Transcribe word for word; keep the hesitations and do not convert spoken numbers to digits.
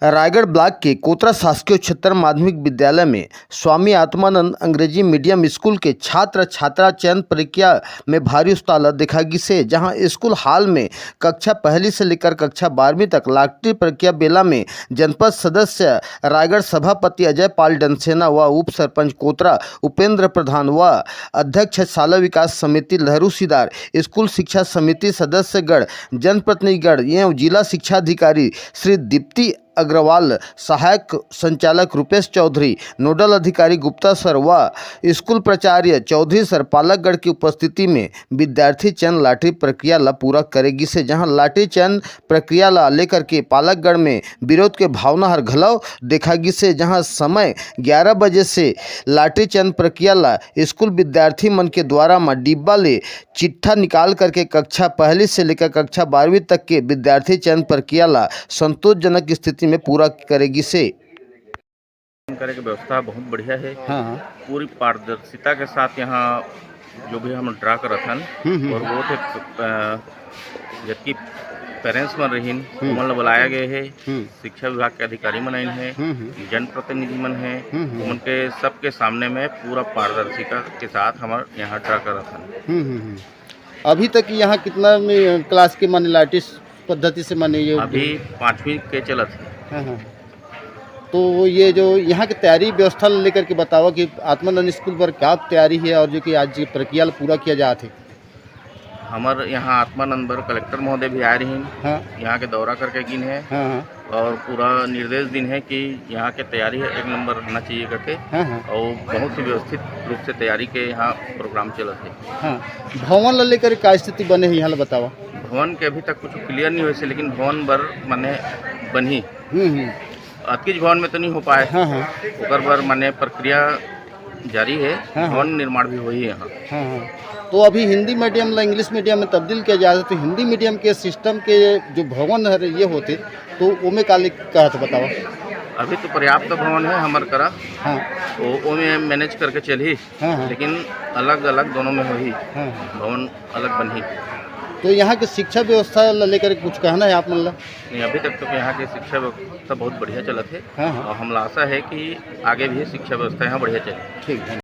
Raigarh block के कोतरा शासकीय उच्चतर माध्यमिक विद्यालय में स्वामी आत्मानंद अंग्रेजी मीडियम स्कूल के छात्र छात्रा चयन प्रक्रिया में भारी उतावला देखा गिसे, जहां स्कूल हाल में कक्षा पहली से लेकर कक्षा बारहवीं तक लाटरी प्रक्रिया बेला में जनपद सदस्य रायगढ़ सभापति अजय पाल डनसेना व उप सरपंच कोतरा उपेंद्र प्रधान व अध्यक्ष शाला विकास समिति लहरू सिदार, स्कूल शिक्षा समिति सदस्यगण, जनप्रतिनिधिगण एवं जिला शिक्षा अधिकारी श्री दीप्ति अग्रवाल, सहायक संचालक रूपेश चौधरी, नोडल अधिकारी गुप्ता सर व स्कूल प्राचार्य चौधरी सर पालकगण की उपस्थिति में विद्यार्थी चयन लाटरी प्रक्रिया ला पूरा करे गिसे, जहां लाटरी चयन प्रक्रिया ला लेकर के पालकगण में विरोध के भावना हर घलव देखा गिसे, जहां समय ग्यारह बजे से लाटरी चयन प्रक्रिया ला स्कूल विद्यार्थी मन के द्वारा म डिब्बा ले चिट्ठा निकाल करके कक्षा पहली से लेकर कक्षा बारहवीं तक के विद्यार्थी चयन प्रक्रिया ला संतोषजनक स्थिति में पूरा करे गिसे। करे के व्यवस्था बहुत बढ़िया है। हाँ, हाँ। पूरी पारदर्शिता के साथ यहाँ जो भी हम ड्रा करत हन हम्म, हम्म। और बहुत एक, अ, जबकि पेरेंट्स मन रहिन, हम्म। ओमन ला बुलाया गए है, हम्म। शिक्षा विभाग के अधिकारी मन आइन है, हम्म, हम्म। जनप्रतिनिधि मन है, हम्म, हम्म। ओमन के सबके सामने में पूरा पारदर्शिता के साथ हमर यहाँ ड्रा करत हन। हम्म, हम्म, हम्म। अभी तक यहाँ कितना में क्लास के माने लाटरी पद्धति से माने ये अभी पाँचवीं के चलत है। हाँ, हाँ। तो ये जो यहाँ की तैयारी व्यवस्था लेकर के बतावा कि आत्मानंद स्कूल पर क्या तैयारी है और जो कि आज ये प्रक्रिया पूरा किया जात है। हमर यहाँ आत्मानंद बर कलेक्टर महोदय भी आए रहिन, हाँ। यहाँ के दौरा करके गिन है हाँ, हाँ। और पूरा निर्देश दिन है कि यहाँ के तैयारी है एक नंबर रहना चाहिए करके हाँ, हाँ। और बहुत ही व्यवस्थित रूप से तैयारी के यहाँ प्रोग्राम चलत है। हाँ, भवन ला लेकर का स्थिति बने है, यहाँ ला बतावा। भवन के अभी तक कुछ क्लियर नहीं होइस हे, लेकिन भवन बर माने बनही। हम्म, हम्म। अतकीच भवन में तो नहीं हो पाए। हाँ, हाँ। ओकर बर माने प्रक्रिया जारी है। हाँ, हाँ। भवन निर्माण भी होही यहाँ। हाँ, हाँ। तो अभी हिंदी मीडियम ला इंग्लिश मीडियम में तब्दील किया जाए, तो हिंदी मीडियम के सिस्टम के जो भवन हर ये होते, तो ओमे का लिख-, कहत बतावा। अभी तो पर्याप्त भवन है हमर करा। हाँ। तो ओमे मैनेज करके चलही। हाँ, हाँ। लेकिन अलग-अलग दोनों में होही। हाँ, हाँ। भवन अलग बनही। तो यहाँ के शिक्षा व्यवस्था ला लेकर कुछ कहना है आप मन ला? नहीं, अभी तक तो यहाँ के शिक्षा व्यवस्था बहुत बढ़िया चलत है। हाँ, हाँ। और हमला आशा है कि आगे भी शिक्षा व्यवस्था यहाँ बढ़िया चले। ठीक, धन्यवाद।